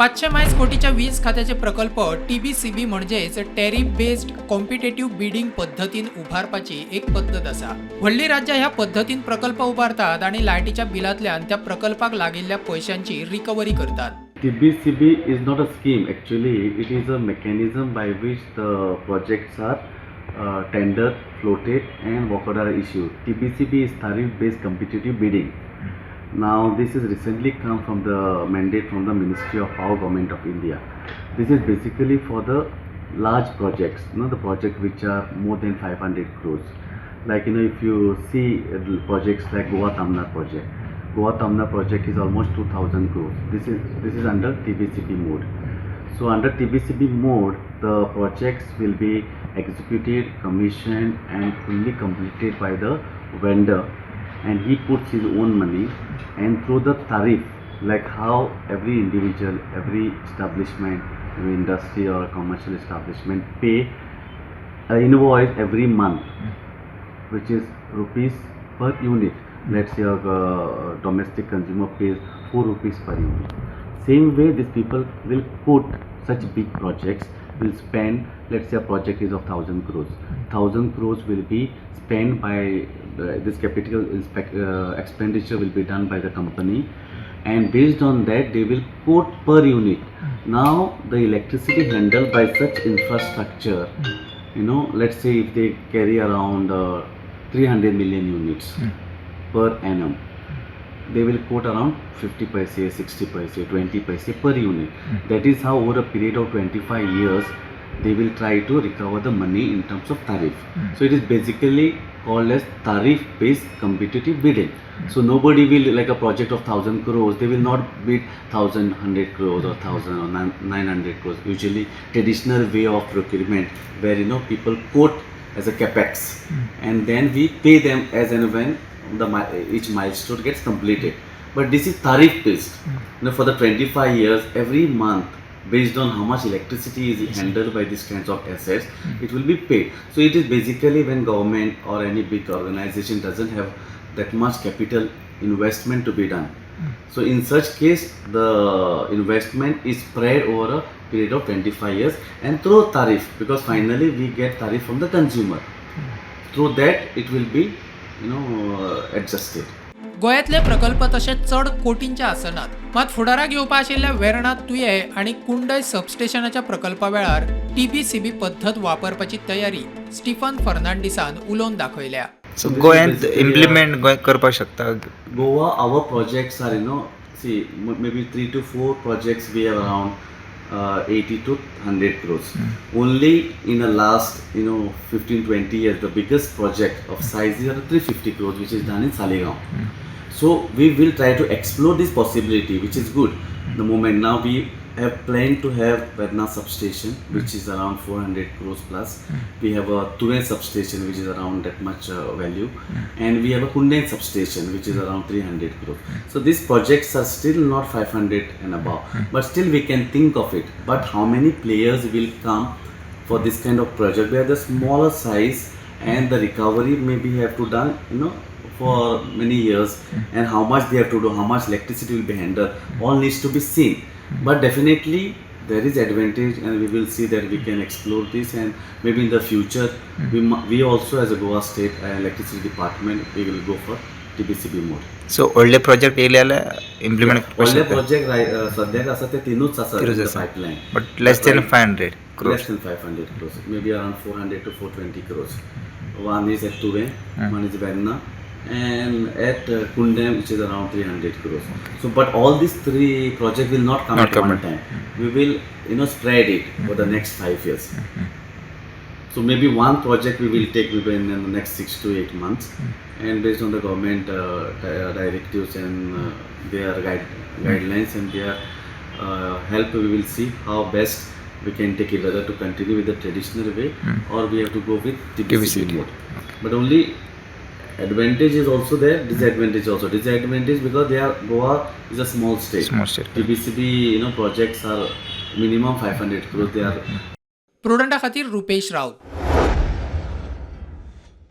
500 मायज कोटीच्या वीज खात्याचे प्रकल्प टीबीसीबी म्हणजेच टॅरिफ बेस्ड कॉम्पिटेटिव्ह बिडींग पद्दतीन उभारपाची एक पद्दत आसा. व्हडली राज्यां ह्या पद्दतीन प्रकल्प उबारतात आनी लायटीच्या बिलांतल्यान त्या प्रकल्पाक लागिल्ल्या पयशांची रिकव्हरी करतात. TBCB is not a scheme actually, it is a mechanism by which the projects are tender, floated and work order are issued. TBCB is tariff based competitive bidding. Now this is recently come from the mandate from the Ministry of Power, Government of India. This is basically for the large projects, the project which are more than 500 crores. Like if you see the projects like Goa Tamnar project. Goa Tamnar project is almost 2000 crores. This is under TBCB mode. So under TBCB mode, the projects will be executed, commissioned, and fully completed by the vendor, and he puts his own money, and through the tariff, like how every individual, every establishment, every industry or a commercial establishment pay a invoice every month, which is rupees per unit. Let's say a domestic consumer pays 4 rupees per unit. Same way, these people will quote such big projects, will spend, let's say a project is of 1000 crores. 1000 crores will be spent by this capital expenditure will be done by the company, and based on that they will quote per unit. Now the electricity handled by such infrastructure, let's say if they carry around 300 million units per annum, they will quote around 50 paise, 60 paise, 20 paise per unit. That is how over a period of 25 years they will try to recover the money in terms of tariff. So it is basically called as tariff based competitive bidding. So nobody will, like a project of 1000 crores, they will not bid 1100 crores or 1000 or 900 crores. Usually traditional way of procurement where people quote as a capex and then we pay them as and when the each milestone gets completed. But this is tariff based. For the 25 years, every month, based on how much electricity is handled by these kinds of assets, it will be paid. So it is basically when government or any big organization doesn't have that much capital investment to be done. So in such case, the investment is spread over a period of 25 years and through tariff, because finally we get tariff from the consumer. Through that it will be adjusted. गोंयांतले प्रकल्प तशे चड कोटींचे आसनात, मात फुडाराक येवपा आशिल्ल्या वेर्णा तुयें आनी कुंडय सबस्टेशनाच्या प्रकल्पा वेळार टीबीसीबी पद्दत वापरपाची तयारी स्टीफन फर्नांडीसान उलोवन दाखयल्या. सो This is गोंयांत basically इम्प्लिमेंट गोंय करपाक शकता? Goa, our projects are, see, maybe three to four projects we have around 80 to 100 crores. Only in the last, 15, 20 years, the biggest project of size is around 350 crores, which is done in Saligao. So we will try to explore this possibility, which is good. The moment now we have planned to have Verna substation, which is around 400 crores plus. We have a Tuem substation, which is around that much value, and we have a Kundem substation, which is around 300 crores. So these projects are still not 500 and above, but still we can think of it. But how many players will come for this kind of project where the smaller size and the recovery maybe have to done for many years, and how much they have to do, how much electricity will be handled, all needs to be seen. But definitely there is advantage, and we will see that we can explore this, and maybe in the future we also as a Goa State Electricity Department, we will go for TBCB mode. So व्हडले project येयले जाल्यार implement करपाक व्हडले शकता. Project सद्याक आसा ते तिनूच आसा. तिनूच आसा. Pipeline. But less than 500 crores. Less than 500 crores, maybe around 400 to 420 crores. One is at Tuem, one is Verna, and at Kundem, which is around 300 crores. So, but all these three projects will not come Not at come one at- time. We will spread it for the next 5 years. So maybe one project we will take maybe in the next 6 to 8 months, and based on the government directives and their guidelines and their help, we will see how best we can take it, whether to continue with the traditional way or we have to go with TBCB TBCB. Mode. But only advantage is also there, disadvantage also. Disadvantage because they are Goa is a small state. Small state. TBCB projects are minimum 500 crores. They are प्रुडंटा खातीर रुपेश राऊत.